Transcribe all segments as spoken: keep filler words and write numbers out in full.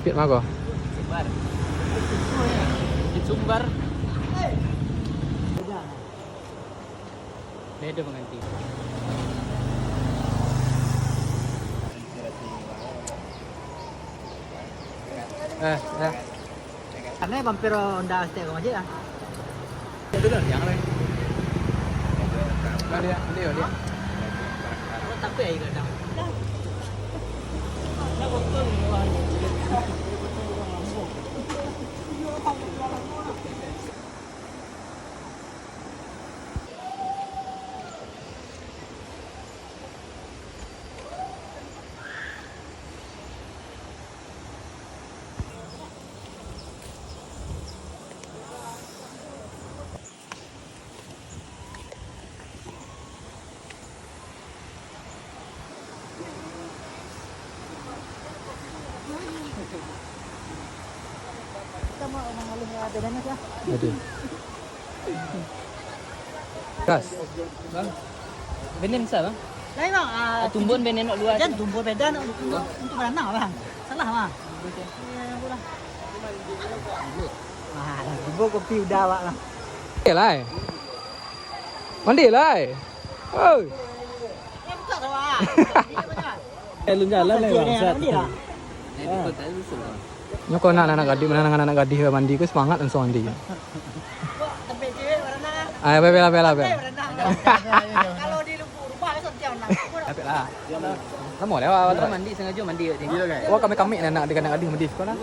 Piak mako. Sumbar. Sumbar. Beda mangganti. Eh, eh. Karena mampir Honda Aztek ko masih lah. Itu dah, jangan lagi. Nah, dia, dia, dia. Oh, tapi air kadang. Aduh. Kas. Bang. Benen sa, Bang? Lain, Bang. Ah, tumbun benen nok dua. Jan tumbun beda nak untuk, untuk berenang, Bang. Salah, Bang. Iya, yang kurang. Ah, dah tibo kopi udah awak lah. Eh, lai. Mandi, lai. Oi. Eh, buka tu, ah. Eh, lu jalan, eh, bangsat. Mandi lah. Nyo ko nak anak gadih, anak-anak gadih mandi ko semangat langsung mandi. Tempat cewek berenang. Ah, bela, bela, bela. Kalau di rumah, santiang nak. Tapi lah. Lamo lah awak. Mandi sengaja mandi kat sini. Wah, kami-kami nak, nak gadih mandi sekolah.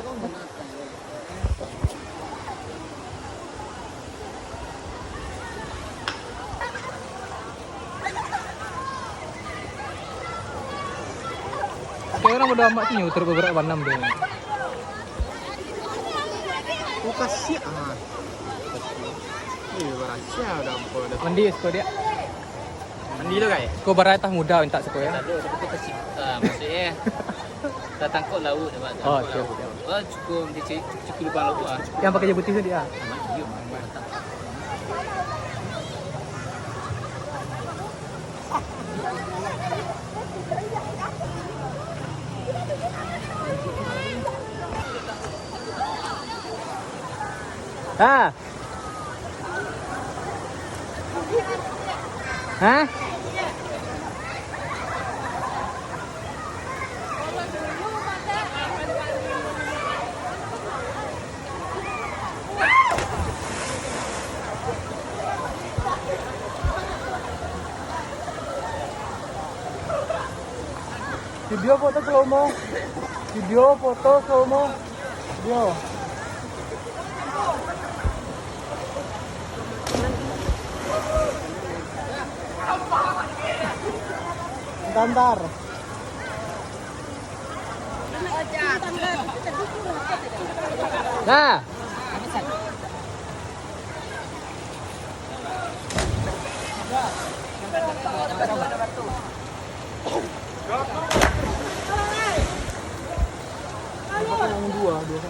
Kayak orang udah amat sini, utar beberapa enam dia. Oh, kasihan. Eh, barasiah udah ampun. Mandi, sekolah dia. Mandi tu, kai? Kau barai tah muda minta siko, ya? Tak ada, tapi tu kasi-, ah, maksudnya, tak tangkap laut, nampak tak? Oh, siap, siap. Oh, cukup, dia cik, cukup lubang laut, ah. Yang pakai baju putih tu dia? Iyo, mantap. Ah. Hah? Video foto slow mo. Video foto slow mo. Video. Bentar, bentar. Nah. Yang dua, dua.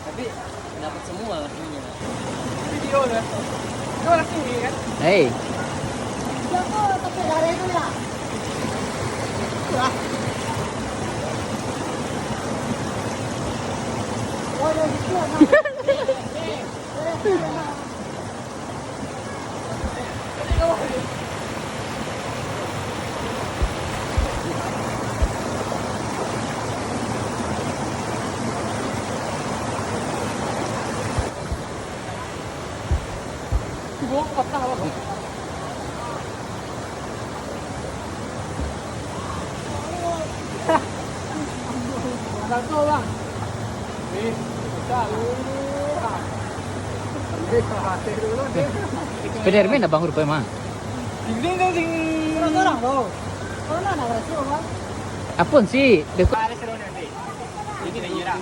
Tapi dapat semua rasanya. Video dah. Video lagi ni kan? Hei. Spiderman abang rupa mah. Dinding tu sing. Sorang-sorang tu. Corona nak berhasil, Bang. Apun sih? Dek- Ini dah nyerang.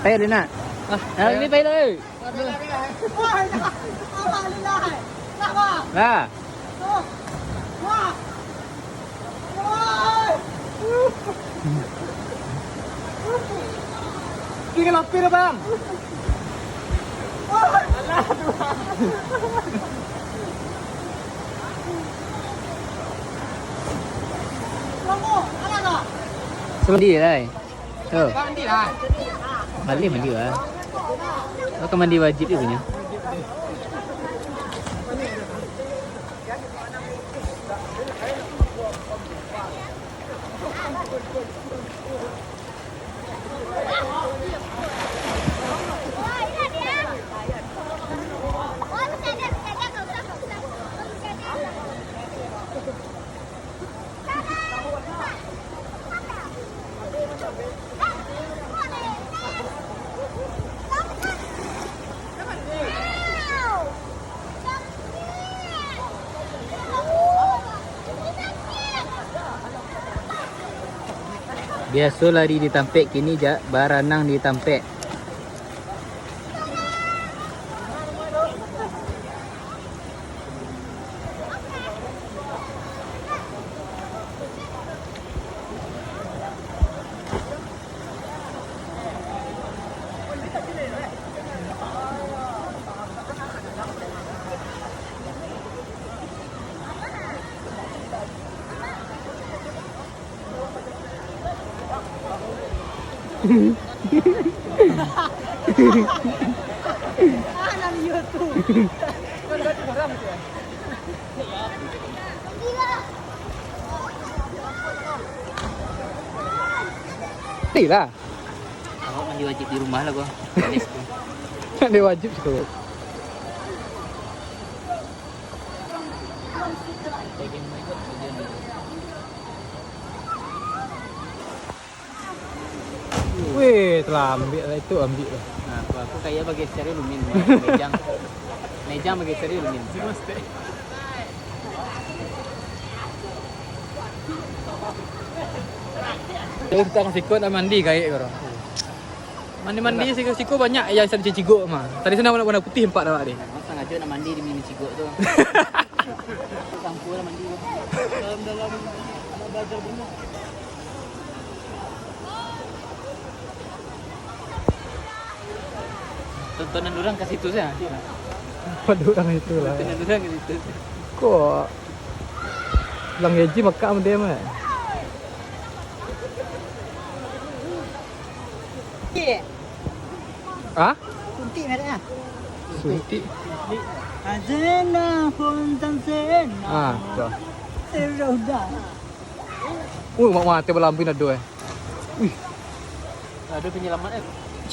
Ayo, Lina. Ah, ayo. Ini pai lah, eh. Lah. Tinggal lapir, Bang. Alah, Tuhan. Sendiri lah, eh. Oh. Mandi lah. Balik mandi lah. Akan mandi wajib juga punya. Biaso lari di tampek, kini ja-, baranang di tampek. Ni lah. Awak mandi wajib di rumah lah, gua. Mandi wajib sih, gua. Weh, telah ambiak lah itu, ambiak lah. Nah, aku, aku kayak bageser dulu, Min. Mejang. Mejang bageser dulu, Min. Terus tak sikut nak mandi kayak kau. Mandi-mandi siko-siko banyak yang bisa dicigok mah. Tadi sana warna, warna putih empat dah ni. Emang sengaja nak mandi di mini cigok tu. Campur lah mandi. Dalam-dalam nak belajar berenang. Tontonan orang ke situ saja. Pada orang itu lah. Tontonan orang ke situ. Kok Lang Yeji makam dia mah? Iya. Hah? Suntik mereknya. Suntik. Azena Fontan Zena. Ah, tu. Sudah. Uh, mak mati balambi nado eh. Wih. Ada penyelamat eh.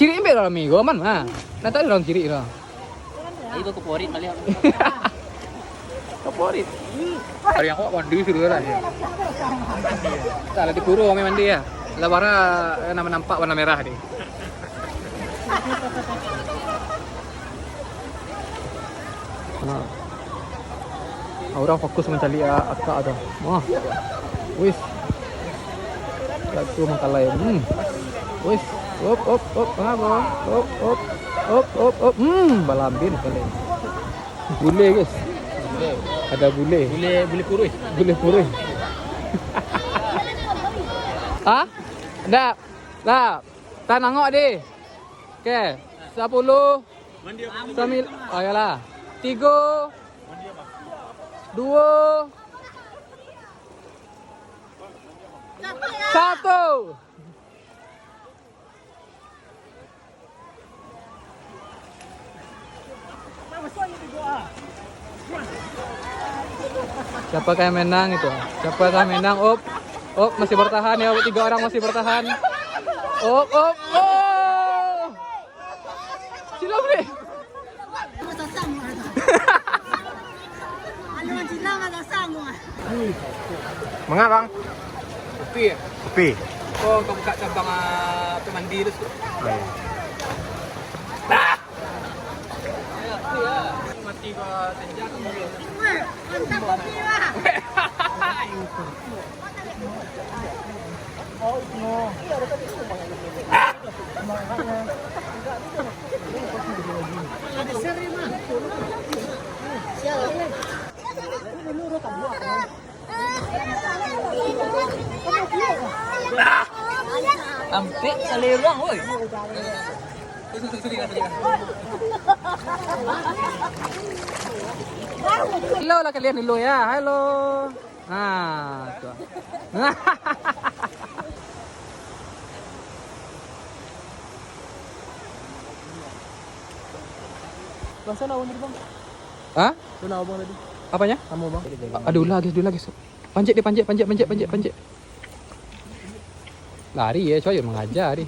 Cirik embek lah mi, aman mah. Nah, tak ada orang cirik lah. Ayo ke porit balik. Ke porit. Hari yang kok mandi sudah lah. Tak lah di pura kami mandi ya. Lah bara, eh, nama nampak warna merah ni. Nah. Urang fokus mancaliak, ah, akak tu. Wah. Wis. Satu mangkalai. Hmm. Wis. Op, op, op. Mangapa? Op, op. Op, op, op. Hmm, balambi mangkalai. Bule, guys. Ada bule. Bule, bule kurus. Bule kurus. Hah? Dap. Dap. Tanangok deh. Oke. Sapuluh. Sambil, oh, iyalah. Tigo. Duo. Satu. Siapa yang menang itu? Siapa yang menang? Op, op, masih bertahan ya, tiga orang masih bertahan. Op, op, oh. Silo, Bre. Anu Cina mah sasang, wah. Manga, Bang? Kopi ya? Kopi. Oh, kau buka cabang, ah, pemandi tu. Oh, iya. Mati gua senja tu. Mantap kopi, wah. Ampek salerang, woi. Hello lah kalian dulu ya. Halo. Nah, tu. Bang, sana abang tadi, Bang. Hah? Sana abang tadi. Apanya? Sama, Bang. Aduh lah, guys, dulu lah, guys. Panjat dia, panjat, panjat, panjat, panjat, panjat. Lari ya, coy, mengajar ni.